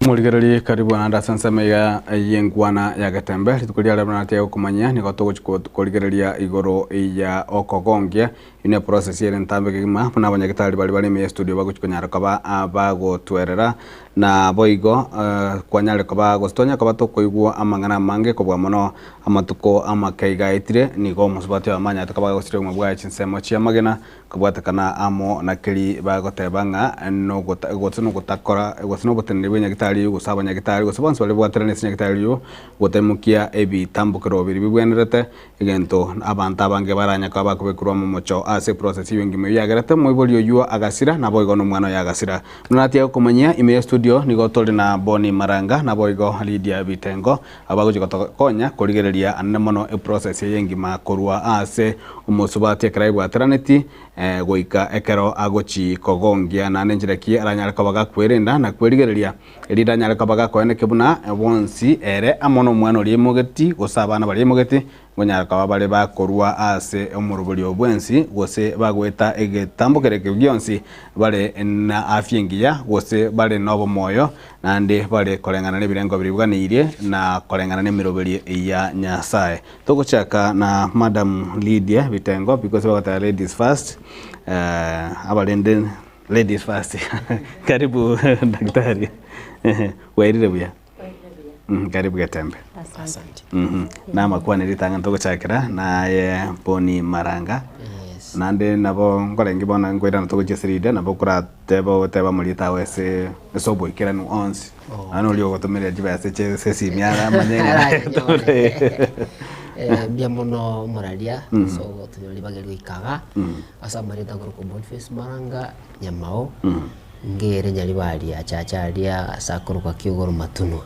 Morigererie karibu naende ase ensemo iga y'enkwana ya Getembe. Rituko ria rero natie gokomanyia nigo togochi korigereria igoro ya okogongia. Eyio ne process ere entambe kegima buna abanyagitari baria bare ime ye studio bagochi konyara koba bagotwerera na boigo kwanyare koba gose twanyare koba tokoigwa amang'ana amange kobua mono amatuko amake iga aetire nigo omosubati oyomo anyarete koba agosiria obogima bwaye chinsemo chi'amagena Kobwatekana amo na keria bagoteba ng'a nogota gose nogotakora gose noboteneneri bwe nyagetari eyio gose abanyagitari gose bonsi baria babwaterane ase nyagetari eyio gotaimokia ebitambokero biria bibwenerete egento abanto abange baranya koba bakobekerwa omomocho ase eprocess eyio engima eyio yagerete omoibori oyio agasira naboigo na omwana oye agasira. Buna natia gokomanyia ime ye studio nigo tore na Bonny Maranga naboigo Lydia Bitengo Aba bagochia gotokonya korigereria anene mono eprocess eye engima korwa aase omosubati ekero aibwateranetie goika ekero agochi kogongia naende enchera ki aranyare koba gakwerenda na kwerigereria erinde anyare koba gakoenekia buna bonsi ere amo nomwana oria aimogeti gose abana baria aimogeti Nkonyara koba bare bakorua ase omoroberio bwensi, gose bagoeta egetambo kere ekio gionsi, bare na afya engiya, gose bare nobomoyo, naende bare koreng'ana nebirengo biria biganeirie, na koreng'ana nemeroberio ya Nyasae. Togochaka na Madam Lydia Bitengo, because bagoteba ladies first, abarende ladies first. Karibu daktari, bwairire buya? Karibu Getembe. Asante. Namakwane ritang'ani togochakera naye Bonny Maranga. Yes. Naende nabo nkorenge bono nkoirana togochia ase leader nabo okorateba ogoteba amarieta ao ase ase oboikeranu onsi. Oh. Naende oria ogotomeria chibesa chia ase esimi aramanye ng'a Aranyore. Eh, mbuya mono omoraria ase ogotonya ribaga rigoika iga ase amarieta akorokwa Boniface Maranga Nyamao. Ngere nyaribari achache aria ase akorokwa Kiogoro Matunwa.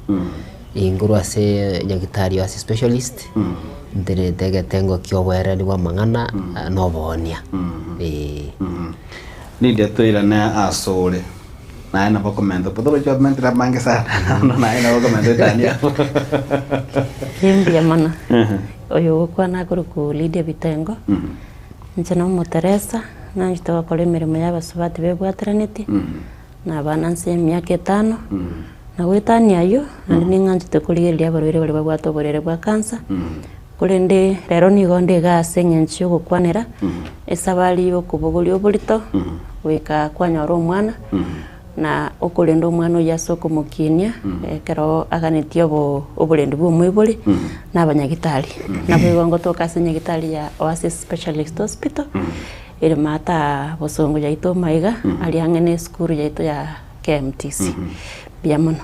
Ingorwe ase nyagitari ase specialist, nterete egetengo kia oboereri bwa amang'ana na oboonia, eeh. Lydia toirane asore, naye nabo okomenta torochi omentire amange sana bono naye nabo okomenta etani abwo. Mbuya mono. Oyo ogokwana akorokwa Lydia Bitengo. Inche nomoteresa, nanchete gokora emeremo y'abasubati bebwateranetie, na abana nse y'emiaka etano, na goetania ayio, naende ning'anchete korigereria abarwaire baria babwate oborwaire bwa cancer, korende rero nigo nde igaa ase eng'encho ya ogokwanera, esabari ya okobogoria oborito, goika kwanyora omwana. Na okorenda omwana oyio ase okomokinia, ekero aganetie obo oborendi bwa omoibori, na abanyagitari. Naboigo ngotoka ase nyagitari ya Oasis Specialist Hospital, ere maata bosongo yaito maiga, aria ang'e na esukuru yaito ya KMTC. Mbuya mono.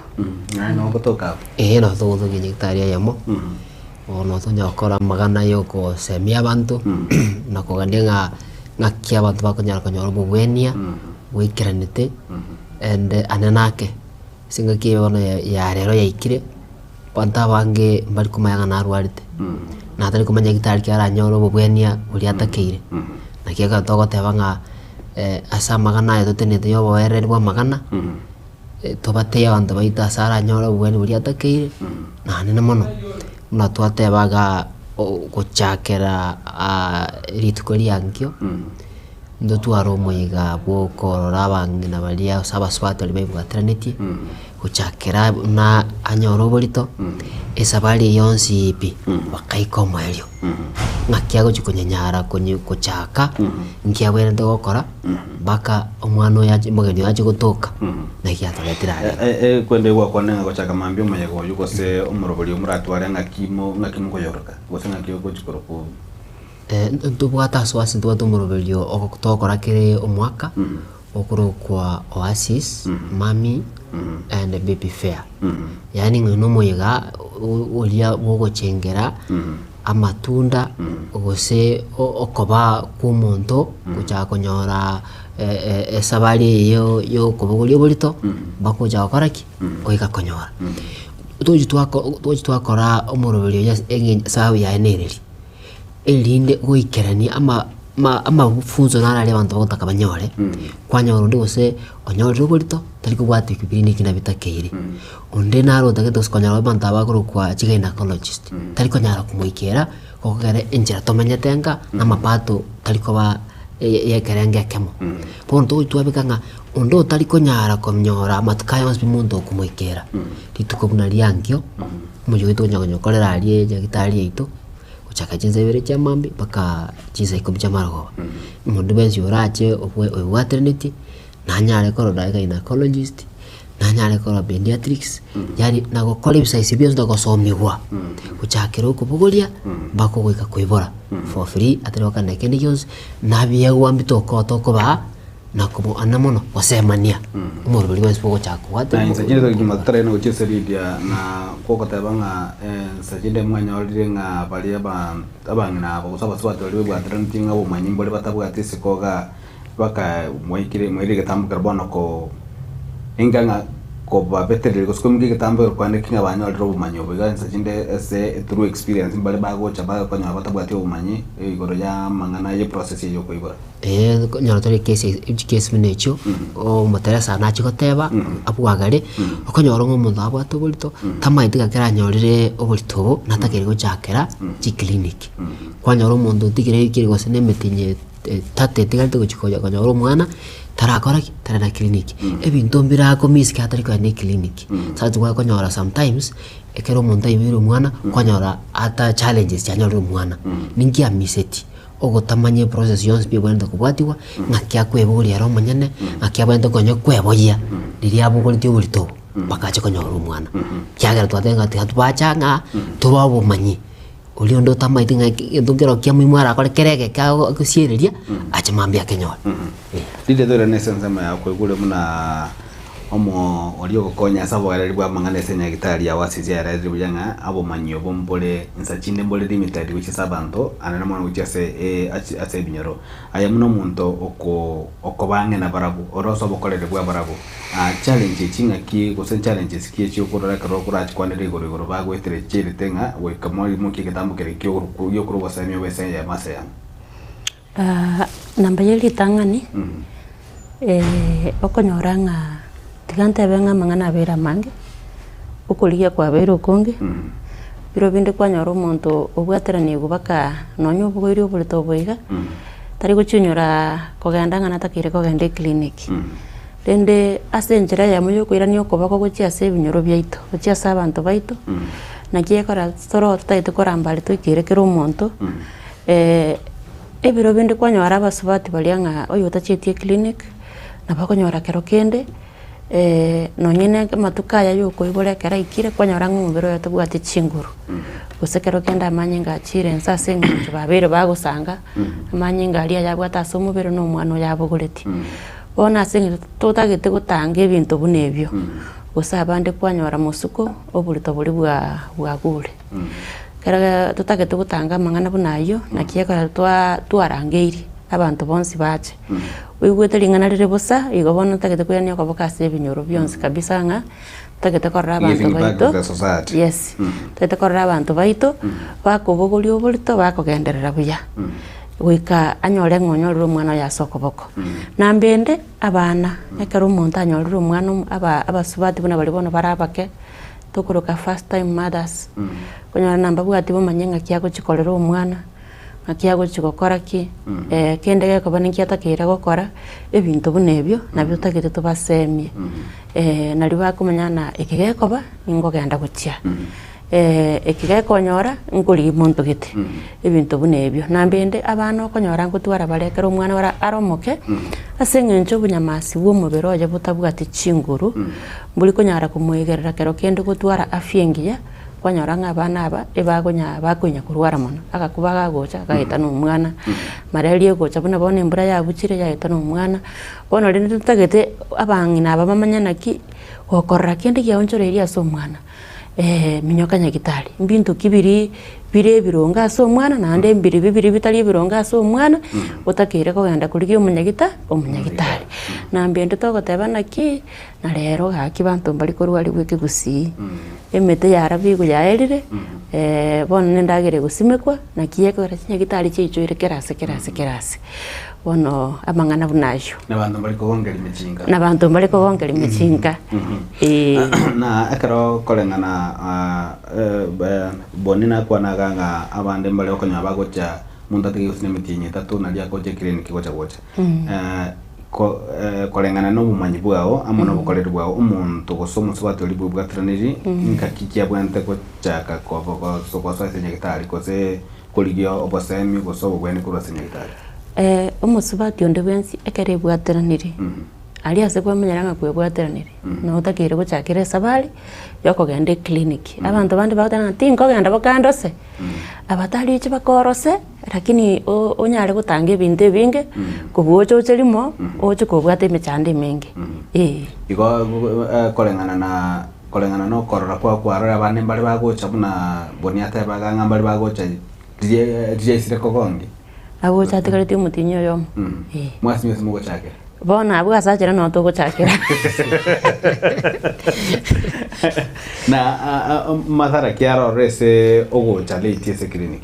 Naye noo ogotoka abwo? Eeh nabo togotokia nyagitari eyemo, bono tonya gokora amang'ana ya okosemia abanto, na kogania ng'a ng'aki abanto bakonyara konyora obobwenia. bwaikeranete and ane nake ase engaki eye bono ya rero yaikire, abanto abange mbari komanya ng'a narwarete, na tari komanya gitari ki aranyore obobwania boria atakeire. Naki ekero togoteba ng'a ase amagana aya totenenete ya oboereri bwa amagana, tobatebie abanto baito ase aranyore obobweni boria atakeire, naende na mono, buna twateba igaa gochakera rituko ria nkio. Ntotware omoyega bw'okorora abang'ina baria gose abasubati baria baibwateranetie, gochakera buna anyore oborito, esabari eye yonsi pi, bakaika omoerio. Ng'aki agochia konyanyara konye gochaka, nki abwenerete gokora, mpaka omwana oyo ache omogeni oyo ache gotoka, naki atoretire aria. Ekwende gwakwana ng'a gochaka mambia omoyega oyio gose omorobori oyo moratware ng'aki mo ng'aki mokoyoroka gose ng'aki ogochia korokwa. Ntobwate ase oasis ntobwate omoroberio togokora kere omwaka, okorokwa oasis mummy and baby fair. Yaani ng'a nomoyega oria bwogochengera amatunda gose okoba kwa omonto gochaka konyora esabari eye ya okobogoria oborito mpaka gocha gokora ki? Goika konyora. Tochi twako tochi twakora omoroberio oyo ase eng'encho esababu yaye nereri. Erinde goikerania ama ama amafunso naro aria abanto bagotaka banyore, kwanyora onde gose onyorire oborito tari kobwata ekio na eki nabitakeire. Onde naro otagete gose konyora abanto aba bakorokwa chigynaecologist, tari konyara komoikera gokogera enchera tomenyete nka na amapato tari koba. y'ekerengo ekemo. Bono togochi twabeka ng'a onde otari konyara konyora amatuko aya onsi pi monto okomoikera, rituko buna riankio, omochie oito okonya konyokorera aria nyagetari yaito, gochaka chinsa ibere chia mambia mpaka chinsa ikomi chia marogoba. Omonto bwensi orache obwe oebwateranetie, nanyare korora gynaecologist, nanyare korora pediatrics, yaani nagokora ebisaisi bionsi na gosomiwa, gochakera okobogoria mpaka ogoika koibora for free atari gokana kende gionsi, nabiegwa mbitokoa tokobaa na koboana mono gosemania omoroberi bwensi bogochaka kobwata Na inse chinde tari totaraina gochia ase Lydia na gogoteba ng'a ense chinde mwanyorire ng'a baria aba abang'ina aba gose abasubati baria bebwateranetie ng'a obomanyi mbore batabwati isiko igaa. Mpaka mwaikire mwairire egetambo ekero bono ko enga ng'a kobabetereria gose koimokia egetambo ekero kwane ki ng'a banyorire obomanyi obo. Iga inse chinde ase through experience mbare bagocha bakonyora batabwati obomanyi igoro ya amang'ana ya eprocess eye ya okoibora. Eeh okonyora tore ekesi chikesi buna echio, omoteresa nachie goteba abwagare, okonyora ng'a omonto abwate oborito, tamaeti ng'a ekero anyorire oborito obo, natakeire gochakera chiclinic. Kwanyora omonto otigire ekeri gose na emetienyi tata etigarete gochia konya konyora omwana, tarakora ki? Tari na clinic. Ebinto mbire akomiss ekero atari kogenda eclinic. Sasa twakonyora sometimes, ekero omonto aiboire omwana, kwanyora ata challenges chianyorire omwana, ninki amiseti, ogotamanya eprocess yonsi pi ebwenerete kobwatiwa, ng'aki akweboria ere omonyene, ng'aki abwenerete konya kweboyia, riria abogoretie oborito obo, mpaka ache konyora omwana. Ekiagera twateba ng'a tiga tobache ang'a, tobae obomanyi. Oria onde otamaeti ng'a egento nkero kia muhimu arakore kere egeke agosiereria, ache mambia akenyore. Eh. Riria toirane ase ensemo yao kwaigure buna omo oria ogokonya ase oboereri bwa amang'ana ase enyagitari yao ase ense yaererire buya ng'a obomanyi obo mbore insa chinde mbore limited gochia ase abanto anene mono gochia ase ase ebinyoro. Aye buna omonto oko okoba ang'e nabarabwo ore ase obokoreri bwa barabwo Challenge echi ng'aki gose challenges ki echi okorora ekero okorachikwanera igoro igoro bagoetera chiairete ng'a goika moimokie egetambo keria gi'okorwa obosemia obe ase eyemo ase eyemo? Namba ye ritang'ani, okonyora ng'a tiga ntebe ng'a amang'ana abeire amange, okorigia kwabeire okonge, biro binde kwanyora omonto obwateranigwe mpaka nonye obogoirie oborito obo iga, tari gochinyora kogenda ng'a natakeire kogenda eclinic. Rende ase enchera eyemo y'okoirania okoboko gochia ase ebinyoro biaito, gochia ase abanto baito, naki ekora toro totagete koramba aria toikere kera omonto, ebiro binde kwanyora abasubati baria ng'a oyo otachieti eclinic, nabo okonyora kero kende nonye na amatuko aya ya okoibora ekero aikire, kwanyora ng'a omobere oye tabwati chinguru, gose kero kende amanyinga achiire inse ase eng'encho babeire bagosanga, amanyinga aria ayabwate ase omobere na omwana oyo abogoretie. Bono ase eng'encho totagete gotanga ebinto buna ebio, gose abande kwanyora mosuko oborito boria bwa bwagure. Ekero totagete gotanga amang'ana buna ayio, naki ekero twa twarangeirie abanto bonsi bache, oigwete ring'ana rire bosa, igo bono ntagete koirania okoboko ase ebinyoro bionsi kabisa ng'a ntagete korora abanto Giving back baito to the society. yes, ntagete korora abanto baito, bakobogoria oborito bakogenderera buya, goika anyore ng'a onyorire omwana oye ase okoboko. Nambende abana, ekero omonto anyorire omwana omo aba abasubati buna baria bono bare abake, tokoroka first time mothers, okonyora nambabwati bomanye ng'aki agochi korera omwana, ng'aki agochi gokora ki, kende gekoba ninki atakeire gokora, ebinto buna ebio, nabio totagete tobasemie. Nario bakomanya ng'a eke gekoba, ningogenda gochia. Eki gekonyora nkorigia monto gete, ebinto buna ebio. Nambende abana okonyora ngotwara bare ekero omwana ore are omoke, ase eng'encho obonyamasi bwa omobere oye botabwati chinguru, mbori konyara komoegerera kero kende gotwara afya engiya, kwanyora ng'a abana aba ebagonya bakonya korwara mono, agakuba gagocha gaeta na omwana, malaria egocha buna bono embura yabuchire yaeta na omwana, bono rende totagete abang'ina aba bamanye naki, gokorora kende giaonchoreirie ase omwana. Minyoka nyagitari, mbinto ki biria bire ebironge ase omwana naende mbiribi biria bitari ebironge ase omwana, otakeire kogenda korigia omonyagita omonyagitari. Na mbende togoteba naki, na rero gaki banto mbari korwariwa ekegusii, emete yarabigwe yaerire, bono na endagera egosimekwa, naki ekogera chinyagitari chiaichoire kera ase kera ase kera ase. Bono amang'ana buna ayio. Na abanto mbare kogonkeria emechinga. Na abanto mbare kogonkeria emechinga. Ee. Na ekero koreng'ana ah, eh, eh, Boni nakwana iga ng'a abande mbare okonyora bagocha Omonto atige gose na emetienyi etato naria agocha eclinic gocha gocha. Ko koreng'ana na obomanyi bwao amo na obokoreri bwao, omonto gose omosubati oria bwebwataraniri ngaki ki abwenerete gochaka koba gosoa ase nyagetari gose korigia obosemi gose obobweni korwa ase nyagetari? Omosubati onde bwensi ekero ebwataraniri, aria ase kwamenyera ng'a kwebwataraniri, notakeire gochakera esabari ya okogenda eclinic. Abanto bande bagoteba ng'a tinkogenda bokandose, abatari inche bakorose. Lakini onyare gotanga ebinto ebinge kobua oche oche rimo oche kobwata emechando emenge eh. Igo koreng'ana na koreng'ana na okorora kwao kwarora abande mbare bagocha buna Bonny atebaga ng'a mbare bagocha riria riaisire kogongi. Agocha atigaretie omotienyi oyomo eh. Mwasi mwensi mogochakera. Bono abwo ase achera noo togochakera. Na madhara ki arorire ase ogocha late ase clinic?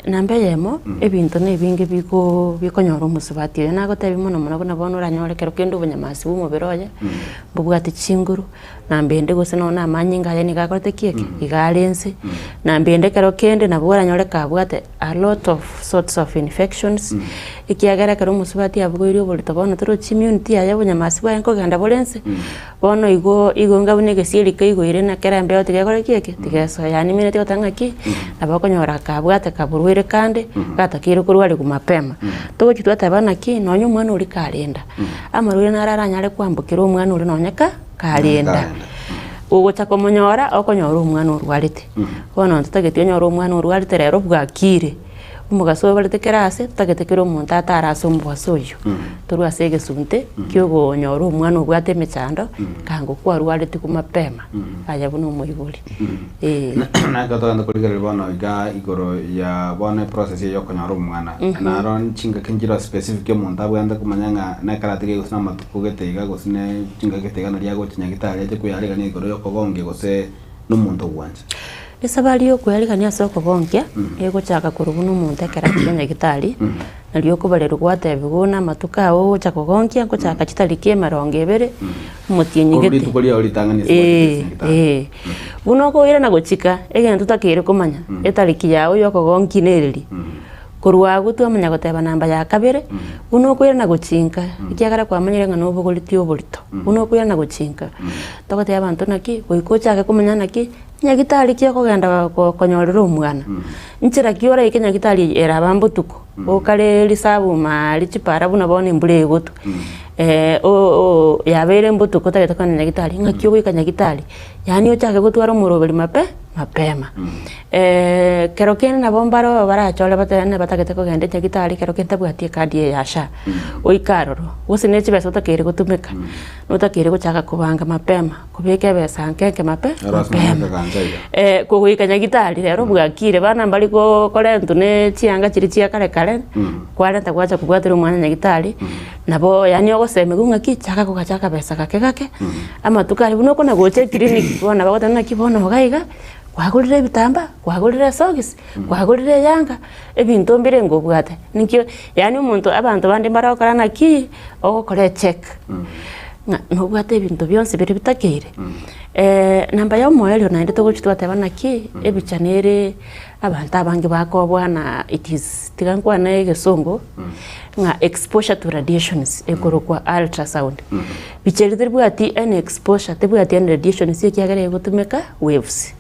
Namba eyemo, ebinto na ebinge biko bikonyora omosubati oyo, nagotebia mono mono buna bono oranyore ekero kende obonyamasi bwa omobere oye, mbobwate chinguru, namba ende gose nonye na amanyinga aye nigo akorete ki eke, iga are inse, namba ende ekero kende nabo oranyore kabwate a lot of sorts of infections, ekiagera ekero omosubati abugoirie oborito bono torochi immunity yaye obonyamasi bwaye nkogenda bore inse. Bono igo igo inga buna egesieri kaigoire na kera embeo tigekora ki eke? Tigesoa. Yaani emineti goteba ng'aki, nabo okonyora kabwate kaborwaire kande, gatakeire korwarigwa mapema. Togochia twateba naki, nonye omwana oria karenda, amarwaire naro aranyare koambukera omwana oria nonye ka karenda. Ogocha komonyora, okonyora omwana orwarete. Bono ntotageti onyore omwana orwarete rero bwakire. Omogaso obarete kera aase, totagete kera omonto atare ase omobaso oyio. Torwe ase egesunte ki'ogonyora omwana obwate emechando, kango kwarwaretigwe mapema, aye buna omoibori. Ee. Na ekero togenda korigereria bono iga igoro ya bono eprocess eye ya okonyora omwana, naro chingaki nchire specific omonto abwenerete komanya ng'a nekero atiga gose na amatuko gete iga gose ne chingaki gete iga naria agocha nyagetari ache koyarigania igoro ya okogongia gose na omonto ogwancha. Esabari y'okwearigania ase okogonkia egochaka korwa buna omonto ekero achire nyagitari, nario okobarerwa gwatebigwa buna amatuko ao ogocha kogonkia ngochaka chitariki emerongo ebere, omotienyi Korwa gete. rituko riao ritang'ani ase gwachire ase nyagitari. Ee, buna okoirana gochika, egento otakeire komanya, etariki yao ya okogonkia nereri. Korwa agwo twamanya goteba namba ya kabere, buna okoirana gochinka, ekiagera kwamanyire ng'a nobogoretie oborito, buna okoirana gochinka. Togotebia abanto naki, goika ochake komanya naki, nyagitari ki okogenda konyorera omwana, nchera ki oraike nyagitari eye eraba mbotuko, okare risabu maari chipara buna bono embura egotwa, yabeire mbotuko otagete kogenda nyagitari, ng'aki ogoika nyagitari, yaani ochake gotwara omoroberi mape mapema. Ekero kende nabo mbare barachore batebe ng'a batagete kogenda enyagitari ekero kende tabwati ekadi eye ya SHA, oike aroro, gose ne chibesa otakeire gotumeka, notakeire gochaka kobanga mapema, kobeka ebesa nke nke mape Ero ase mapema. naende egancha iga. Kogoika nyagitari rero bwakire, bana mbari ko korentwa ne chianga chiria chia kare kare, kwarenta gwacha kobwatera omwana nyagitari, nabo yaani ogosemigwa ng'aki, chaka kogacha akabesa gake gake, amatuko aria buna okona gocha eclinic, bono bagoteba naki bono iga iga. Kwagorire ebitambaa, kwagorire esogisi, kwagorire eyanga, ebinto mbire ngobwate. Nikio yaani omonto abanto bande mbare gokora naki, ogokora echeck ng'a nobwate ebinto bionsi biria bitakeire. Namba ya omoerio naende togochia twateba naki, ebicha nere abanto abange bakobwana it is tiga nkwane egesongo, ng'a exposure to radiations ekorokwa ultrasound. Bicha eria teribwati any exposure, tebwati any radiations ekiagera egotumeka waves.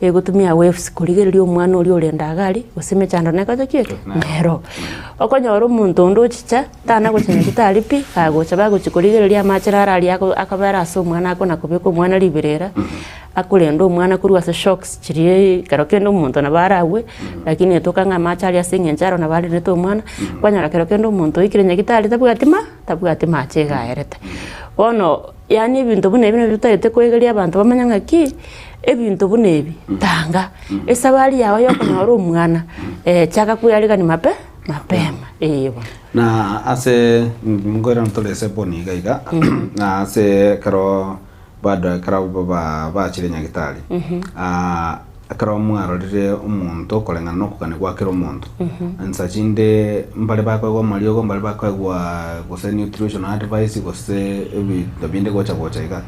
Egotumia waves korigereria omwana oria orende iga aria, gose emechando nekocha ki eke? Nero. Okonyora omonto onde ochicha, tana gocha nyagetari pi, kagocha bagochia korigereria amache naro aria ako akobera ase omwana akona kobeka omwana riberera, akorenda omwana korwa ase shocks chiria ekero kende omonto nabo aragwe, lakini etoka ng'a amache aria ase eng'encho aro nabo arendete omwana, kwanyora kero kende omonto oikire nyagetari tabwati ma tabwati mache iga aerete. Bono yaani ebinto buna ebi nabio totagete koegeria abanto bamanye ng'aki, ebinto buna ebi, tanga, esabari yago ya okonyora omwana, chaka koyarigania mape mapema, eh bono. Na ase nkoirana tore ase Bonny iga iga, na ase ekero bado ekero bachire nyagetari. Ekero mwarorire omonto koreng'ana nokogania gwa kera omonto, insa chinde mbare bakoegwa amariogo, mbare bakoegwa gose nutrition advice gose ebinto binde gocha gocha iga.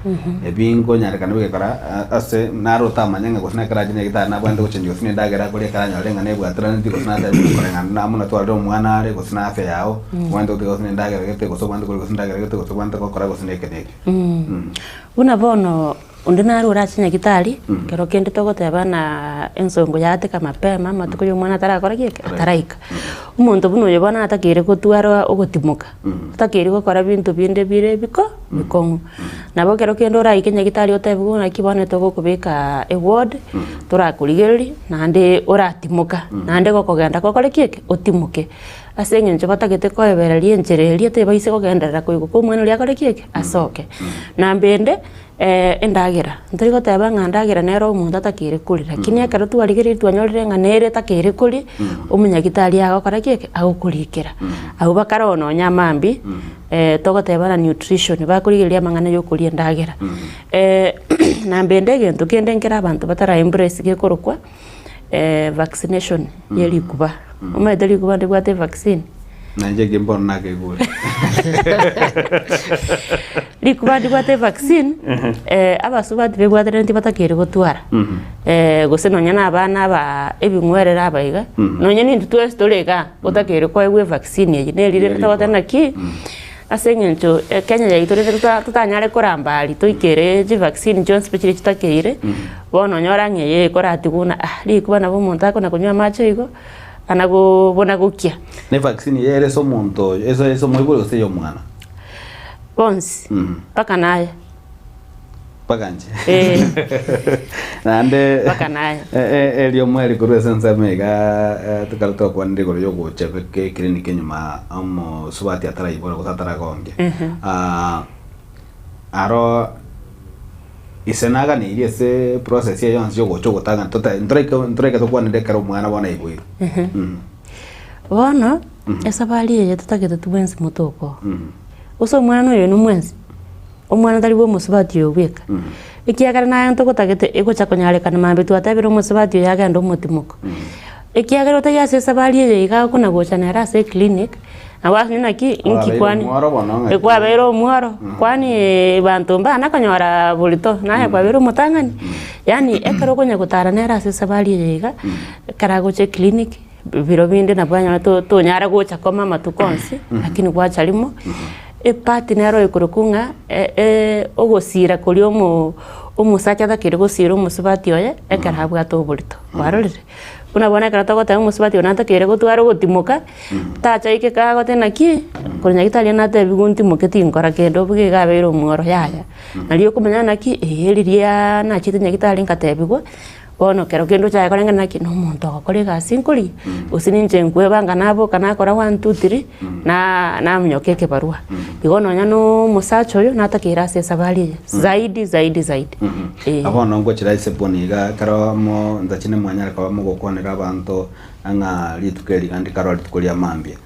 Ebi nkonyarekana bigekora ase naro otamanya ng'a gose nekero ache nyagetari nabwenerete gochenjia gose na endagera akoria ekero anyore ng'a nebwataraneti gose natebiwe buna koreng'ana na buna twarorire omwana are gose na afya yago, obwenerete gotiga gose na endagera gete gose obwenerete koria gose endagera gete gose obwenerete gokora gose na eke na eke. Buna bono Onde naro orache nyagitari, kero kende togoteba na ensongo yateka mapema amatuko ya omwana atarakora ki? Ataraika. Omonto buna oyo bono atakeire gotwara ogotimoka, atakeire gokora binto binde bire ebiko bikong'u. Nabo ekero kende oraike nyagitari otebiwe naki bono togokobeka eward, torakorigereria naende oratimoka, naende gokogenda gokore ki? Otimoke. Ase eng'encho batagete koebereria enchera eria tebaise kogenderera koigwa kwa omwana oria akore ki? Asoke. Namba ende. Endagera, ntori goteba ng'a endagera nere omonto atakeire koria, lakini ekero twarigereiri twanyorire ng'a nere etakeire koria, omonyagitari agokora ki eke? Agokorikera. Abwo bakare oo nonya mambia, togoteba ng'a nutrition, bakorigereria amang'ana ya okoria endagera. Namba ende egento kende nkere abanto batara embrace gekorokwa vaccination ya rikuba. Omanyete rikuba ndibwate evaccine? Nainche eke mbono nakeigure. Rikuba ndibwate evaccine, abasubati bebwateraneti batakeire gotwara, gose nonya na abana aba ebing'werere aba iga, nonya nintwe twensi tore igaa, otakeire koegwa evaccine eye, neri rende tobwate naki, ase eng'encho Kenya yaito rende tota totanyare koramba aria toikere chivaccine chionsi pi chiria chitakeire, bono onyore ang'e eye ekoratigwa buna ah rikuba nabo omonto akona konywa amache igo, ana go bona gokia. Ne vaccine eye ere ase omonto oyo, ase ase omoibori gose ey'omwana? Bonsi, mpaka naye. Mpaka inche. Eh. Naende Mpaka naye. erio omweri korwa ase ensemo iga tokare twakwanire igoro ya ogocha beka eclinic enyuma omosubati ataraibora gose ataragongia. Aro ise naganeirie ase process eye yonsi ya ogocha ogotang'ana tota ntoraika ntoraika tokwanere ekero omwana bono aiboirwe. Bono, esabari eye totagete twensi motokoa. Gose omwana oyo nomwensi, omwana tari bwa omosubati oyo bweka. Ekiagera naye ntogotagete egocha konyarekana mambia twatebire omosubati oyo agende omotimoko. Ekiagera otari ase esabari eye iga okona gocha nere ase eclinic, nabo ase naki inki Kwabeire kwani omworo bono ng'aki. kwabeire omworo, kwani banto mbana konyora borito, naye kwabeire omotang'ani. Yaani ekero okonya gotara nere ase esabari eye iga, ekero agocha eclinic, Biro binde nabo anyore to- tonyare gocha koma amatuko onsi, lakini gwacha rimo, epart nero ekorokwa ng'a ogosira koria omo omosacha atakeire gosira omosubati oye, ekero abwate oborito, kwarorire? Buna bono ekero togoteba omosubati oyo natakeire gotwara ogotimoka, tacha aike kagote naki, korwa nyagetari natebiwe ntimoke tinkora kende obuge iga abeire omworo yaya. Nario okomanya naki, eeh riria nachete nyagetari nkatebiwa. Bono kero kende ochake koreng'ana naki na omonto ogokora egasi nkoria, gose ninche nkwebanga naboka nakora one two three, na namonyoka ekebarua. Igo nonya na omosacha oyo natakeire ase esabari eye zaidi zaidi zaidi, eh. Bono ngochera ase boni iga ekero mo ntachi nimwanyare koba mogokwanera abanto ng'a rituko eri iga ndikarore rituko ria mambia.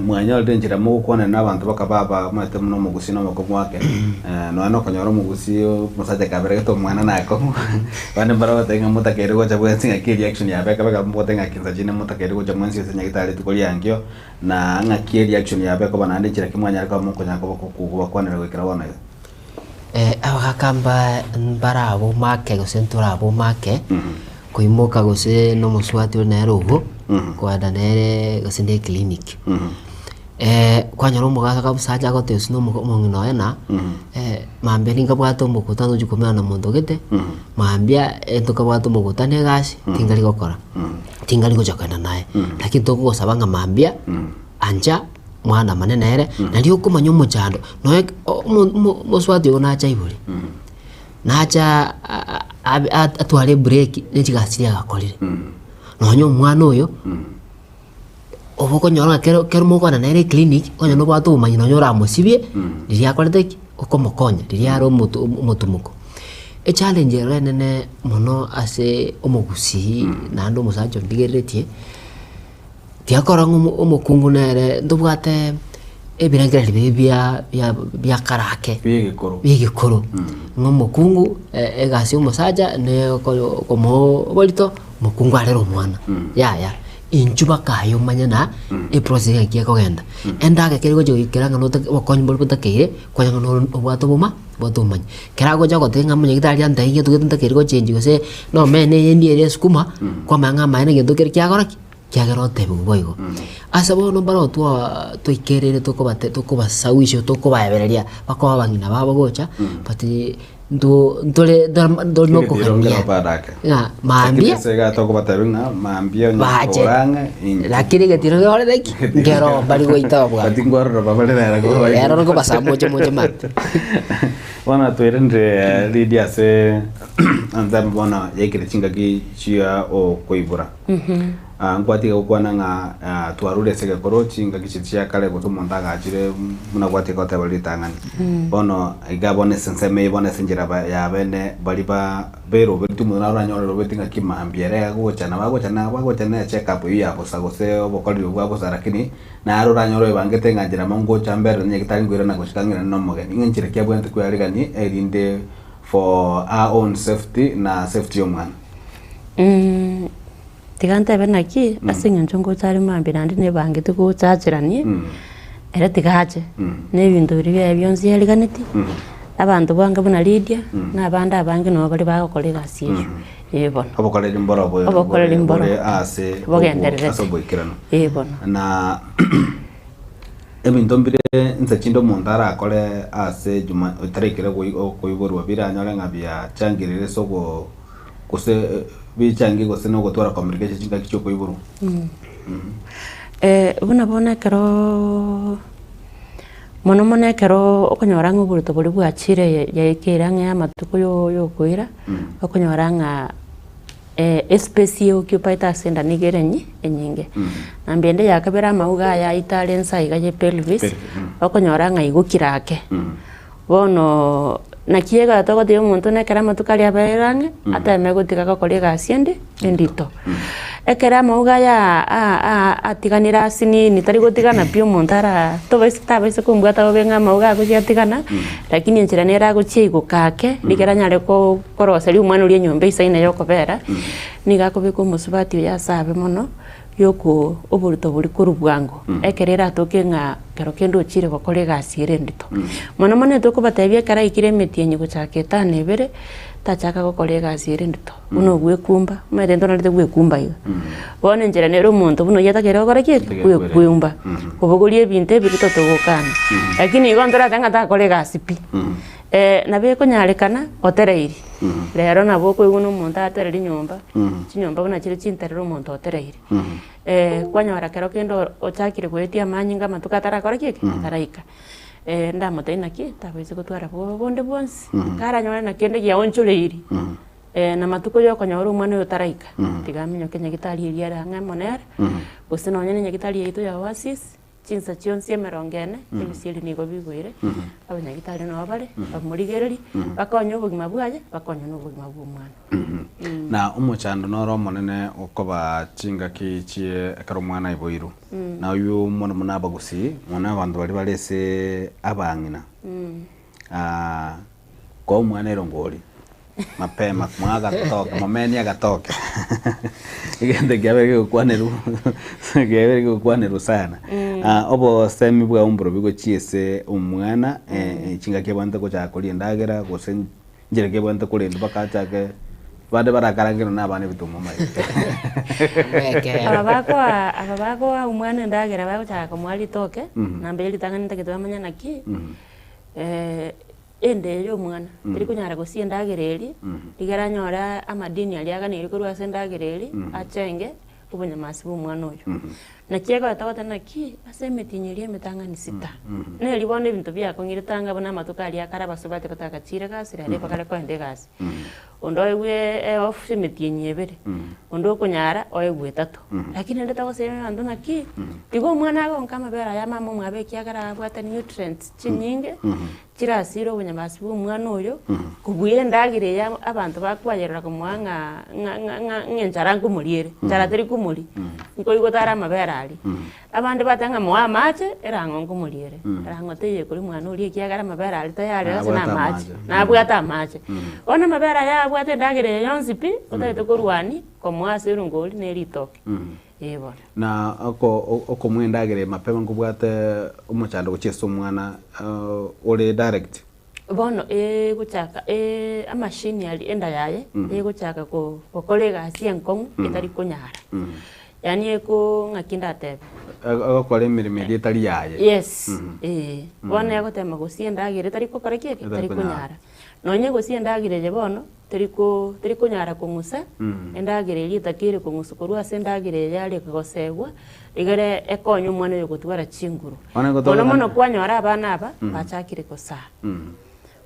Mwanyorire enchera mogokwanera na abanto bakaba abamaete buna omogusii na omokong'u ake, nonya na okonyora omogusii omosacha kaberegete omwana nakong'u, abande mbare bagoteba ng'a motakeire gocha bwensi ng'aki ereaction yabo ekaba ekaba mobwate ng'aki insa chinde motakeire gocha mwensi ase nyagetari rituko riankio, na ng'aki ereaction yabo ekoba naende enchera ki mwanyare koba mokonyara koba kobakwanera goikera bono iga. Abagaka mba mbarabomake gose ntorabomake, koimoka gose na omosubati ore nere obwo, kogenda nere gose na eclinic. Kwanyora omogaka omosacha agotebia gose na omo omong'ina oye ng'a mambia ninkabwate omokutano tochi komenya na monto gete, mambia ntokabwate omokutano egasi, tingari gokora, tingari gocha kogenda naye. Lakini tokogosaba ng'a mambia, ancha. Mwana mane nere, nario okomanya omochando, noe omosubati oyo nacha aibore, nacha abe atware ebreak ne chigasi chiria agakorire. Nonya omwana oyo, obe okonyora ng'a kero kero mokogenda nere eclinic, onye nobwate obomanyi nonya oramosibie, riria akorete ki? Okomokonya, riria are omotu omotumoko. Echallenge ero enene mono ase omogusii naende omosacha ondigereretie. Tiakora ng'a omokungu nere ntobwate. ebirengererio biria bia bia bia kare ake Bi'egekoro. bi'egekoro, ng'a omokungu egasi ya omosacha ne okoyo komoa oborito, omokungu arere omwana, yaya. Inchuo bakaye omanye na eprocess ng'aki ekogenda. Endagera ekero egocha goikera ng'a notake obokonyi mbori botakeire, kwanya ng'a noro obwate oboma obwate obomanyi. Ekero agocha goteba ng'a omonyagitari antebi gento gete ntakeire gochengi gose na omena eye ndie ere esukuma, kwamanya ng'a amaene egento kere kiagora ki? Kiagera otebiwa boigo. Ase bono mbare otwa twaikerire tokobate tokobasawisha tokobaebereria bakoba abang'ina babo gocha but nto ntore ntore nokogania ng'a mambia bache lakini egetiro gekorete ki? Nkero mbari goita obwango. Ero nkobasaba moche moche mambia. Bono twerendire Lydia ase ensemo bono yaikire chingaki chia okoibora. Nkwatiga gokwana ng'a twarure ase egekoro chingaki chiria chia kare gose omonto agachire buna gwatiga goteba ritang'ani. Bono iga bono ase ensemo eye bono ase enchera ya bene baria ba beroberetie omonto naro oranyore orobeti ng'aki mambia ere agocha nabo agocha nabo agocha ne check up eywo ya bosa gose obokoreri obwo bwa bosa lakini naro oranyore oebangete ng'a nchera mono ngocha mbere onye tari nkoirana gochika ng'irane na omogeni. Ng'a enchera ki abwenerete koearigania erinde for her own safety na safety ya omwana. Tiga ntebe naki, ase eng'encho ngocha are mambia naende nebangete gochacheranie, ere tiga ache, na ebinto biria biaye bionsi yariganetie, abanto bange buna Lydia, na abande abange nabo bare bagokora egasi eyio, eh bono. Obokoreri mboro bo- Obokoreri bore- mboro. bore ase Bogendererete. ase oboikeranu. Eh bono. Na ebinto mbire inse chinde omonto arakore ase juma otarekire goi okoiborwa biranyore ng'a biachangirire ase ogo gose bichangie gose na ogotwara complications chingaki chia okoiborwa. Buna bono ekeroooo mono mono ekero okonyora ng'a oborito boria bwachire yaikeire ang'e amatuko yo yokoira, okonyora ng'a espace ya occupied ase enda nigo ere enyi enyinge. Namba ende ya kabere amauga aya aito are nsa iga ya pelvis, okonyora ng'a igokire ake. Bono naki ekero togotebia omonto na ekero amatuko aria abeire ang'e, ateme gotiga gokora egasi ende endito. Ekero amauga aya atiganire ase nini tari gotigana pi omonto ara tobaisa tabaisa kombwata bobe ng'a amauga agochia atigana, lakini enchera nere agochia igoka ake, rigiya anyare ko koroseria omwana oria enyomba eisaine ya okobera, nigo akobeka omosubati oye ase abe mono. Yoko oborito boria korwa bwango, ekero eratoke ng'a kero kende ochire gokora egasi ere endito. Mono mono tokobatebia ekero aikire emetienyi gochaka etano ebere, tachaka gokora egasi ere endito, buna ogwekumba, omanyete ntonarete gwekumba iga. Bono enchera nere omonto buna oyio atakeire gokora ki? Gwekumba, kobogoria ebinto ebirito togokana. Lakini igo ntoratebe ng'a takora egasi pi. Nabo ekonyarekana otereiri, rero nabo okoigwa na omonto atereri nyomba, chinyomba buna chire chinterere omonto otereire. Kwanyora kero kende ochakire goetia amanyinga amatuko atarakora ki? Ataraika. Ndamotebie naki, tabaisa gotwara bwoba bonde bwonsi, karanyore na kende giaonchoreiri, na matuko ya okonyora omwana oyo otaraika, tiga aminyoke nyagetari eria ere ang'e amo nere, gose nonye na nyagetari yaito ya Oasis. Chinsa chionsi emerongo ene, ebisieri nigo bigoire, abanyagitari nao bare, bamorigererie, bakonye obogima bwaye, bakonye na obogima bw'omwana. Na omochando noro omonene okoba chingaki chie ekero omwana aiboirwe. Na oywo mono mono abagusii, mono abanto baria bare ase abang'ina. Koa omwana erongori mapema moe agatoke momenie agatoke egento kiabere gegokwanerwa kiabere gegokwanerwa sana. Obosemi bwao mborobio gochia ase omwana chingaki abwenerete gochaka koria endagera gose nchera ki abwenerete korendwa mpaka achake bande barakarangerwe na abana ebituma omanyete. Aba bakoa aba bakoa omwana endagera bagochaka komoa ritoke, namba eye ritang'ani ntagete bamanye naki. Ende eye y'omwana teri konyara gosia endagera eria, rigere anyore amadini aria aganeirie korwa ase endagera eria, achenge obonyamasi bwa omwana oyo. Naki egoeta goteba naki ase emetienyi eria emetang'ani sita, neri bono ebinto biakong'ire tanga buna amatuko aria akare abasubati batagachiire egasi rero bakare koenda egasi. Onde oegwe eoff emetienyi ebere, onde okonyara oegwe etato. Lakini rende togosebia abanto ng'aki, tiga omwana agonke amabere aya mama omwabo ekiagera abwate nutrients chinyinge, chirasire obonyamasi bwa omwana oyo, kobua endagera eye abanto bakwayerera komoa ng'a ng'a ng'a ng'a enchara nkomoria ere, enchara teri komoria. Nkoigwa tare amabere aria. Abande bateba ng'a moe amache, erang'o nkomoriere. Erang'o teiyo ekoria mwana oria ekiagera amabere aria tayarire ase na Nabwate amache, amache. nabwate amache. Bono amabere aya abwate endagera eye yonsi pi, otagete korwania, komoa ase erongori na eritoke. Ee bono. Na oko okomoa endagera eye mapema nkobwate omochando gochia ase omwana ore direct. Bono egochaka amashini aria enda yaye egochaka gokora egasi enkong'u etari konyara. Yaani eko ng'aki ndatebe. Egokora emeremo eria etari yaye. Yes, eh. Bono egotema gosia endagera etari gokora ki? Etari konyara. Nonye egosia endagera eye bono, teri ko teri konyara kong'usa, endagera eria etakeire kong'uswa korwa ase endagera eye yare gosegwa, egere ekonye omwana oyo gotwara chinguru. Bono egotoka Mono mono kwanyora abana aba, bachakire gosaa.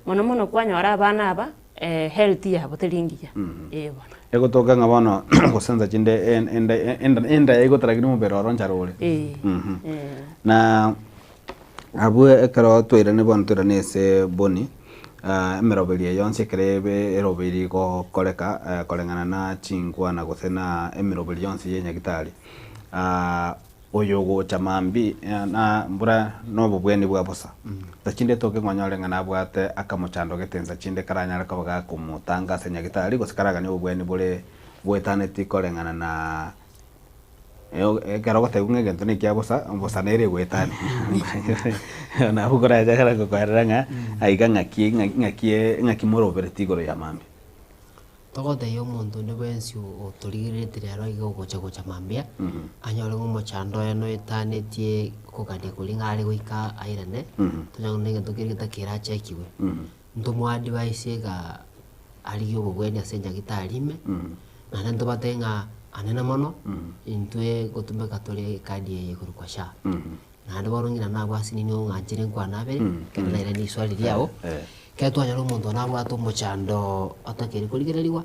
Mono mono kwanyora abana aba, health yabo teri engiya, eh bono. Egotoka ng'a bono gosensa chinde en- enda enda enda egotaragini omobere oro nchara ore. Eh, eh. Na Abwo ekero twairane bono toirane ase boni, emeroberi eye yonsi ekero ebe eroberi egokoreka koreng'ana na chinkwana gose na emeroberi yonsi ya enyagitari, oyo ogocha mambia na mbura na obobweni bwa bosa, nsa chinde toke ng'onyore ng'a nabwate akamochando gete nsa chinde karanyare koba gakomotanga ase enyagitari gose karaganie obobweni bore bwetaneti koreng'ana na. Ekero ogotebiwa ng'a egento nekia bosa, bosa nere egoetania. Nabo okorache ekero agokoerera ng'a aiga ng'aki ng'aki ng'aki morobereti igoro ya mambia. Togotebia omonto onde bwensi otorigereretie rero iga ogocha gocha mambia, anyore ng'a omochando oye noetanetie okogania koria ng'a are goika airane, tonyore ng'a egento keria getakeire achekiwe. Ntomoadvise iga arigie obobweni ase enyagitari ime, naende ntobatebie ng'a anene mono, intwe ngotumeka tore ekadi eye ekorokwa SHA. Naende bono ng'ina nabwase nini ong'anchere nkwane abere, ekero nairani riswali riago, ekero twanyora omonto nabwate omochando otakeire korigereriwa,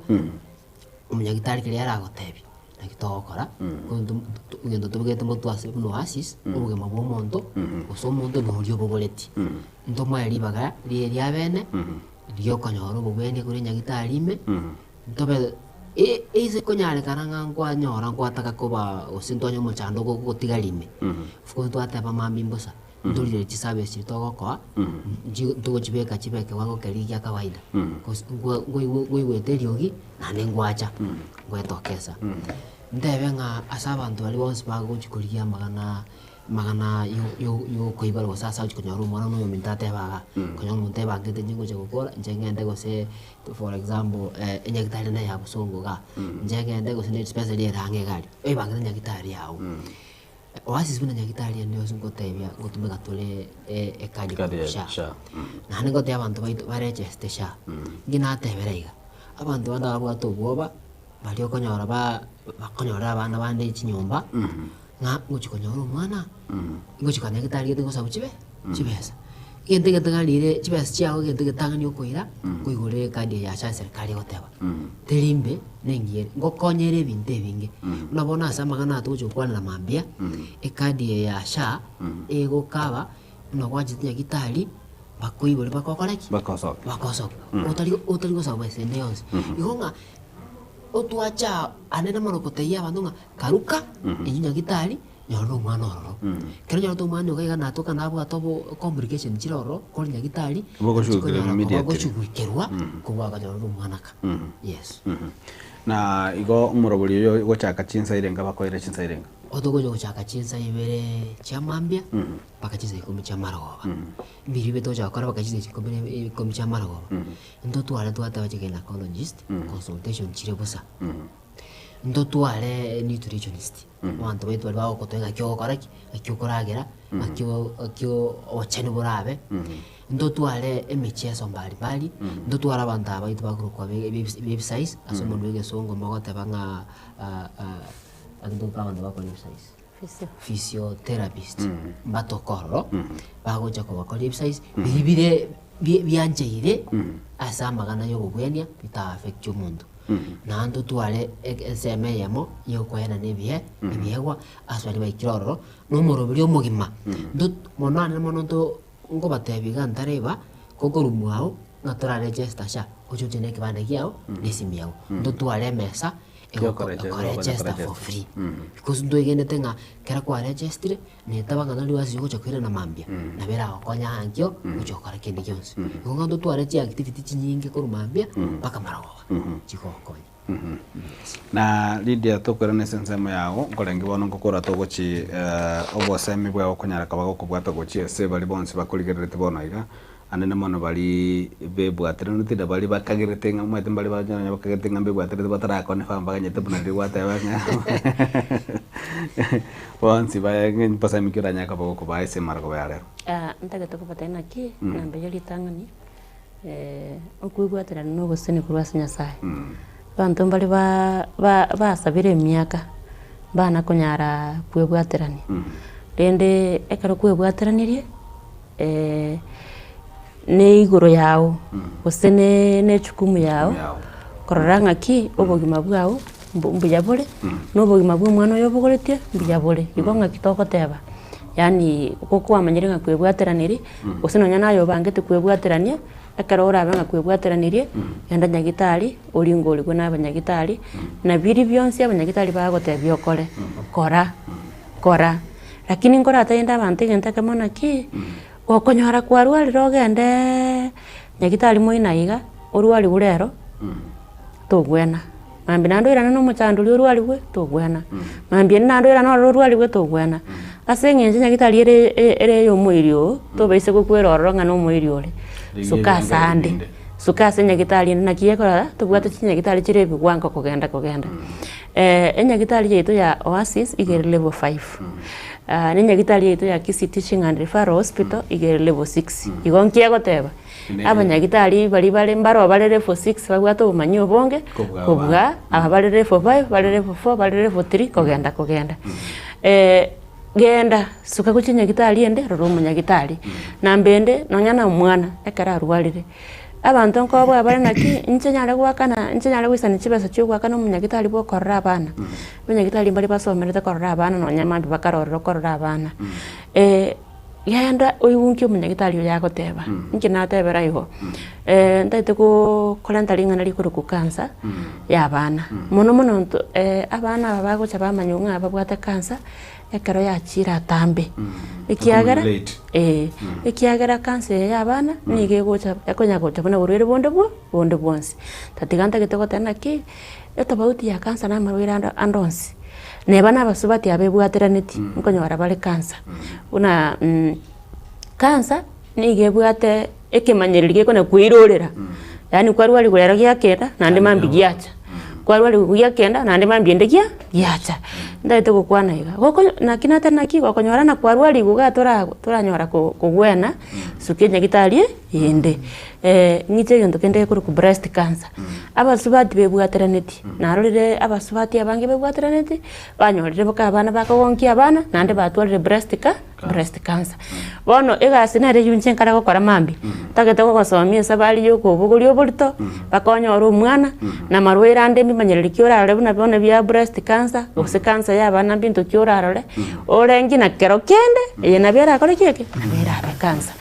omonyagitari keria aragotebie, naki togokora, egento tobegete motwe ase buna oasis, obogima bwa omonto, gose omonto noria obogoretie. Ntomoe ribaga riria riabene, riokonyora obobweni korwa enyagitari ime, ntobe ase konyarekana ng'a nkwanyora nkwataka koba gose ntwanye omochando ogotiga rime, of course twateba mambia mbosa, ntorire chiservice chiria togokoa, ntogochibeka chibe ekewango keria gia kawaida, gose nkoigwete eriogi naende ngwacha, ngwetokesa. Ntebe ng'a ase abanto baria bonsi bagochi korigia amang'ana Amang'ana yokoibora gose ase agochia konyora omwana na oyominto atebe iga, konyora omonto ebangete inche ngocha gokora, inche ngende gose for example enyagitari naye ya bosongo igaa, inche ngende gose ne dispensary ere ang'e iga aria, oebangete nyagitari yago. Oasis buna nyagitari ende yonsi ngotebia ngotumeka tore ekadi Ekadi ya SHA. SHA. Naende ngotebia abanto baito baregeste SHA, inki natebera iga, abanto bande babwate obwoba, baria okonyora ba bakonyorera abana bande chinyomba. Ng'a ngochia konyora omwana, ngochia konyora nyagetari gete ngosabu chibe chibesa. Egento egetang'ani chibesa chiago egento egetang'ani okoira, nkoigorere ekadi eye ya SHA eserikari egoteba, teri mbe na engiya ere, ngokonyere ebinto ebinge. Buna bono ase amang'ana aya togochia gokwanera mambia, ekadi eye ya SHA, egokaba buna gwachete nyagetari, bakoigore bakokora ki? Bakosokia. Bakosokia. Otari otari gosaba besa ende yonsi. Igo ng'a otwacha anene mono kotebia abanto ng'a Karuka, inche nyagitari, nyorora omwana ororo. Ekero nyorete omwana iga iga natoka nabwate obo complication chire ororo, kore nyagitari, Bogoshughulikerwa chikonyora koba immediately. goshughulikerwa kobua akanyorora omwana ka. Yes. Na igo omorobori oyo ogochaka chinsa irenga bakoira chinsa irenga? Otogocha gochaka chinsa ibere chia mambia, mpaka chinsa ikomi chia marogoba. Mbiria ibe togocha gokora mpaka chinsa ikomi na ikomi chia marogoba. Ntotware twateba chigynecologist, consultation chire bosa. Ntotware nutritionist, abanto baito baria bagokotoa ng'aki ogokora ki, ng'aki okoragera, ng'aki ng'aki obochenu borabe, ntotware emicheso mbali mbali, ntotware abanto aba baito bakorokwa websites ase omonwe bwa egesongo mogoteba ng'a abanto bakora websites. Physiotherapist mbatoke ororo, bagocha kobakoria exercise biria bire biancheire ase amagana ya obobwenia bita affect omonto. Naende totware ensemo eyemo ya okoenana ebiee ebiegwa ase baria baikire ororo, na omoroberi omogima. Mono naende mono nto nkobatebia iga ntareba, gokorwa mwao ng'a torareche stasha, oche oche na ekebande kiago, na esimi yago. Ntotware emesa. Ekoregester for free because ntwegenete ng'a ekero kwaregestire netaba ng'a nari ase ogocha koirana mambia nabo eragokonye ankio gocha gokora kende gionsi. Igo ng'a ntotware chiactivity chinyinge korwa mambia mpaka marogoba chigogokonya. Na Lydia tokoirana ase ensemo yago nkorenge bono ngokora togochi obosemi bwao okonyara koba gokobwata gochia ase baria bonsi bakorigerereti bono iga. Anene mono baria bebwateraneti na baria bakagerete ng'a omanyete mbare banyora nonya bakagerete ng'a mbebwaterete batarakonifamu baganyete buna riria gwateba ng'a bonsi baye ng'a mpasemi ki oranyare koba gokobaa ase emaroko ya rero. Ntagete kobatebia naki, namba eye ritang'ani, okwebwaterana na obosemi korwa ase Nyasaye. Abanto mbare ba- ba- basabire emiaka, mbana konyara kwebwaterania, rende ekero kwebwateranirie. ne igoro yao, gose ne echukumu yao, korora ng'aki obogima bwao mbu mbuya bore, na obogima bwa omwana oyo obogoretie mbuya bore. Igo ng'aki togoteba, yaani gokwamanyire ng'a kwebwateranirie, gose nonya naye obangete kwebwaterania, ekero orabe ng'a kwebwateranirie, genda nyagitari, oringorigwe na abanyagitari, na biria bionsi abanyagitari bagotebia okore, kora, kora. Lakini nkoratagende abanto egento ekemo naki, gokonyora kwarwarire ogendeeee nyagitari moino iga, orwarigwe rero, togwena. Mambia naende oirane na omochando oria orwarigwe, togwena. Mambia ende naende oirane ororo orwarigwe, togwena. Ase eng'encho nyagitari ere ere ya omoiri oo, tobaisa gokwera ororo ng'a na omoiri ore, suka ase ande, suka ase nyagitari ende naki ekorora, tobwate chinyagitari chire ebiwango kogenda kogenda. Enyagitari yaito ya Oasis iga ere level 5, na enyagitari yaito ya Kisii Teaching and Referral Hospital iga ere level 6. Igo nki egoteba? Abanyagitari baria bare mbaro bare level 6 babwate obomanyi obonge Kobua kobua aba bare level 5, bare level 4, bare level 3 kogenda kogenda. Genda suka gochia nyagitari ende rora omonyagitari. Namba ende nonya na omwana ekero arwarire. Abanto nkoboa bare naki, inche nyare goakana, inche nyare goisana chibesa chia ogoakana omonyagitari bwa okorora abana, abanyagitari mbare basomerete korora abana nonya mambia bakarorera okorora abana. Genda oigwe nki omonyagitari oyo agoteba, inki natebera igo, ntagete koo korenta ring'ana rikorokwa cancer ya abana, mono mono nto abana aba bagocha bamanywa ng'a babwate cancer, ekero yachire atambe, ekiagera Accumulate. eh, ekiagera cancer eye ya abana nigo egocha ekonya gocha buna borwaire bonde bwo bonde bwonsi. Tatiga ntagete goteba naki, etofauti ya cancer na amarwaire ande ande onsi, neba na abasubati aba ebwateraneti, nkonyora bare cancer. Buna cancer, nigo ebwate ekemanyererio gekonya koirorera, yaani kwarwarigwa rero giakenda naende mambia giacha, kwarwarigwa giakenda naende mambia ende gia giacha. Ntagete gokwana iga, gokonya naki nateba naki gokonyora na kwarwarigwa iga tora toranyora ko kogwena, suka enyagitari eyende. Ng'iche egento kende gekorokwa breast cancer, abasubati bebwateraneti, narorire abasubati abange bebwateraneti, banyorire boka abana bakogonkia abana, naende batwarire breast ca. breast cancer. Bono egasi nere eywo inche nkare gokora mambia, ntagete gogosomia esabari ya okobogoria oborito, mpaka onyore omwana, na amarwaire ande mbimanyereri ki orarore buna bono bia breast cancer, gose cancer ya abana mbinto ki orarore, orenge na kero kende, eye nabo erakore ki eke? Nabo erabe cancer.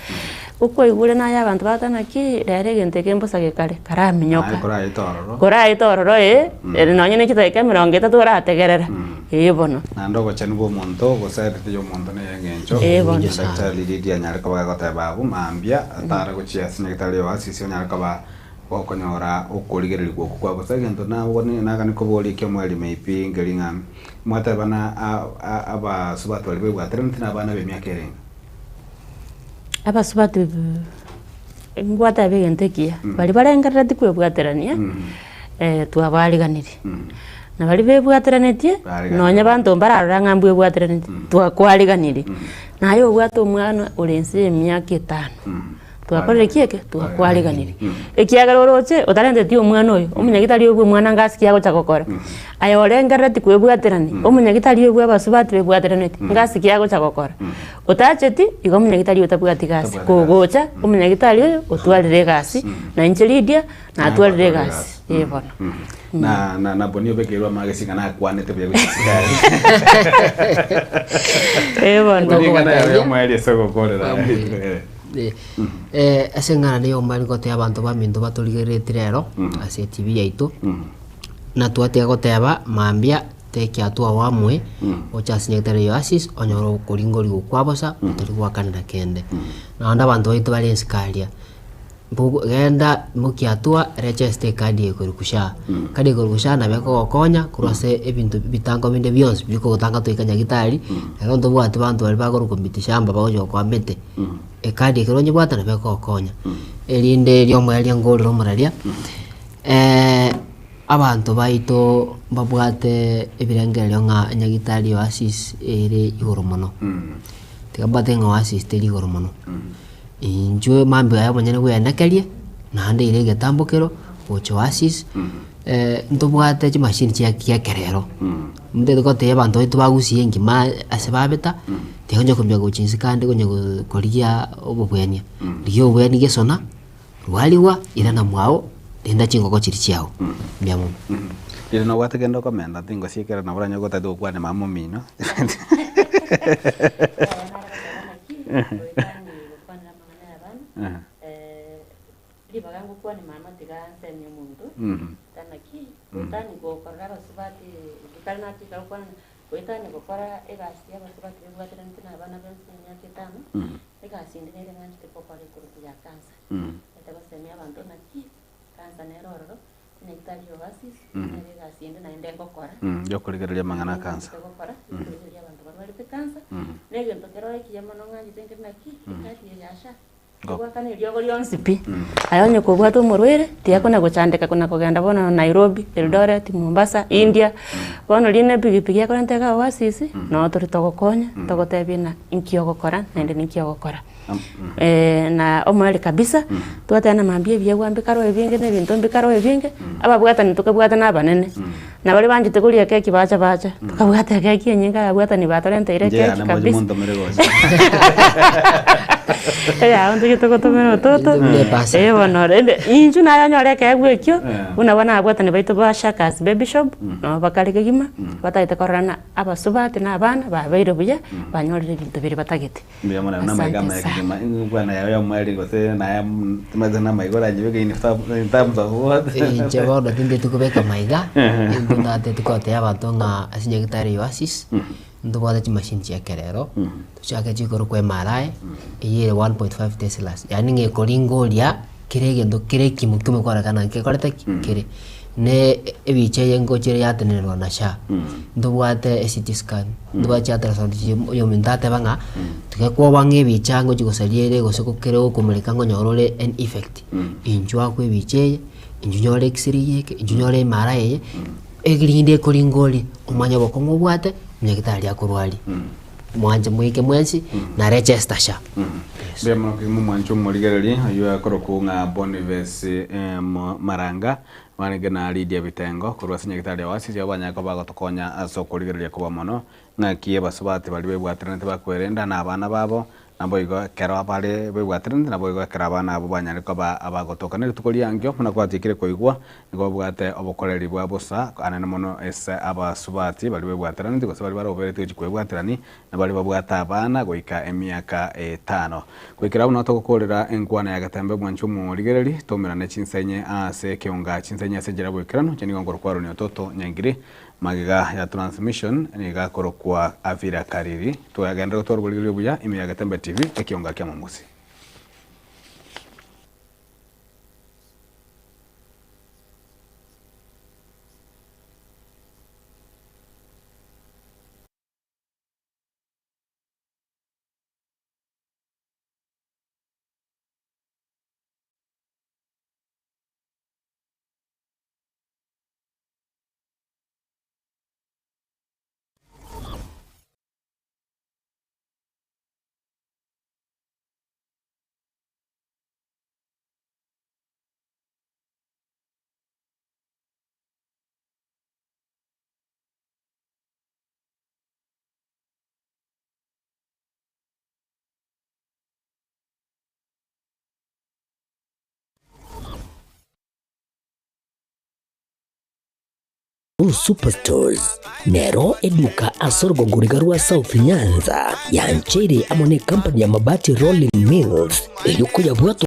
Okwaigure naye abanto bagoteba naki, rero egento eke mbosa gekare, karaminyoka. Naye koraete ororo. Koraete ororo eh, nonye ne chidakika emerongo etato orategerera, eh bono. Naende obochenu bw'omonto, gose etete y'omonto neye eng'encho. Eh bono. Daktari Lydia anyare koba agoteba abwo mambia, atare gochia ase nyagetari ya Oasis onyare koba gokonyora okorigererigwa okwo kwa bosa. Egento nabone nagani koboria ekiomweri maybe nkeri ng'a mwatebana a- a- abasubati baria bebwateraneti na abana b'emiaka erenge. Abasubati ngwateba egento ekiya, baria barengereretie kwebwaterania, twabariganirie. Na baria bebwateranetie, Bariganirie. nonya banto mbararora ng'a mbwebwateranetie, twakwariganirie. Naye obwate omwana ore inse ya emiaka etano, twakorire ki eke? Twakwariganirie. Ekiagera oroche, otarenteti omwana oyo, omonyagitari oyo bwa omwana ngasi ki agocha gokora? Aye orengereretie kwebwaterania, omonyagitari oyo bwa abasubati bebwateranetie, ngasi ki agocha gokora? Otacheti, igo omonyagitari oyo tabwati gasi. Tabwati gasi. Kogocha, omonyagitari oyo otwarire egasi, na inche Lydia, natwarire egasi. Ee bono. Na na na Boni obekeirwe amagesi ng'a nakwanete buya gochia sigari. Ee bono. Boni ng'a nere omoerio ase ogokorera. Amen. Eh, eh, ase eng'ana nigo mbare gotebia abanto baminto batorigereretie rero ase etibi yaito. Na twatiga goteba, Mambia take hatua oamue, oche ase nyagetari ya Oasis, onyore okoringorigwa okwa bosa, otari goakanera kende. Naende abanto baito bare ensike aria, mbogo genda imokia hatua, register ekadi eye korwa SHA. Ekadi eye korwa SHA nabo ekogokonya korwa ase ebinto ebitango binde bionsi bikogotanga toika nyagetari, ekero ntobwati banto baria bakorokwa miti shamba bagocha gokoa mete, ekadi ekero onyebwate nabo ekogokonya. Erinde erio omoerio ngorere omoraria. Abanto baito mbabwate ebirengererio ng'a nyagitari Oasis ere igoro mono. Tiga mbwate ng'a Oasis teri igoro mono. Inchuo mambia aye omonyene bwenekerie, naende ire egetambokero gocha Oasis, ntobwate chimashini chia kia ekerero. Ntari gotebia abanto baito ba Gusii engima ase babeta, tiga onye kombia gochia inse kande konya korigia obobwenia. Rigia obobwenia gesona. Rwarigwa, irana mwao, renda chingoko chiria chiao. Mbuya mono. Riri nobwate kende okomenta tingosiekera nabo oranyare gotati gokwana mama omino. Ribaga ngokwane mama tiga nsemie omonto, naki goetania gokorora abasubati ekero nachika gokwana goetania gokora egasi y'abasubati bebwateranete na abana b'ense emiaka etano, Egasi ende nere ng'anchete gokora ekorokwa ya kansa. Ete gosemia abanto naki kansa nere ororo, nyagetari ya Oasis, nere egasi ende naende ngokora. Yokorigereria amang'ana a kansa. Ng'anchete gokora, yokorigereria abanto barwarete kansa, na egento kero ekiya mono ng'anchete nkere naki, ekadi eye ya SHA, egoakana eriogo rionsi pi. Aye onye kobwate omorwaire, tiyakona gochandeka kona kogenda bono Nairobi, Eldoret, Mombasa, India, bono rinde epikipiki ekorenta iga Oasis, noo tore togokonya, togotebia ng'a. Inki ogokora naende ninki ogokora. Na omoerio kabisa, twateba na mambia ebiegwa mbikaro ebinge na ebinto mbikaro ebinge, ababwatani tokabwatana abanene, na baria banchete koria ekeki bacha bacha, tokabwata ekeki enyinge ababwatani batorenteire Inche ekeki yane moche kabisa. montomere gocha. Eyao ntoche togotomera ototo, Intwe buna epasaka. eh bono rende inchuo naye onyore ekeegwa ekio, Eh. buna bono ababwatani baito ba Shakas Baby Shop, nabo bakare kegima, batagete korora ng'a. Abasubati na abana babeire buya, banyorire ebinto biria batagete. Mbuya mono na amaiga Asante amaya sana. kegima ingwana yago ya omweri gose naye timanyete na amaiga oranyebeke in in terms of what Inche bono tindeti kobeka maiga, intwe ntateti gotebia abanto ng'a ase nyagetari ya Oasis, ntobwate chimashini chia ekerero, tochake chikorokwa MRI, eyio ere 1.5 teslas, yaani ng'a ekoringa oria. Kera egento kere ekimo kiome kororekana nkekorete ki? Kere. Ne ebicha eye ngocha ere yatenenerwa na SHA. Ntobwate eCT scan, ntobwate chi ultrasound chiria oyominto ateba ng'a tiga kwoba ng'a ebicha ngochi gosaria ere gose kere gokomoreka ngonyora ore an effect. Inchuo akwe ebicha eye, inchuo nyore x-ray eke, inchuo nyore MRI eye, erinde ekoringa orie, omanye obokong'u obwate, omonyagitari akorwarie. Mwanche moike mwensi, na register SHA. Yes. Mbuya mono kegima omwanche omorigereria oyio akorokwa ng'a Boniface Maranga barenge na Lydia Bitengo korwa ase nyagetari ya Oasis abwo banyare koba bagotokonya ase okorigereria koba mono ng'aki abasubati baria bebwateranete bakwerenda na abana babo Naboigo ekero bare bebwateranete, naboigo ekero abana abwo banyare koba abagotoka. Ne rituko riankio, buna gwatiekire koigwa, nigo babwate obokoreri bwa bosa anene mono ase abasubati baria bebwateraneti, gose baria baroberetie gochia kwebwaterani, na baria babwate abana goika emiaka etano. Goikera abwo nao togokoorera enkwana ya Getembe bwanche omorigereri, toumerane chinsa inye ase ekeonga chinsa inye ase enchera y'oboikeranu, inche nigo nkorokwa Aroni Ototo Nyangiri. Magega ya transmission nigo akorokwa Avira Kariri. Twagenderera gotwara oborigereria obuya ime ya Getembe TV, ekionga kia Momusi. Superstores nero eduka ase orogongo riga rwa South Nyanza yancheire amo ne company ya Mabati Rolling Mills erio koyabwata.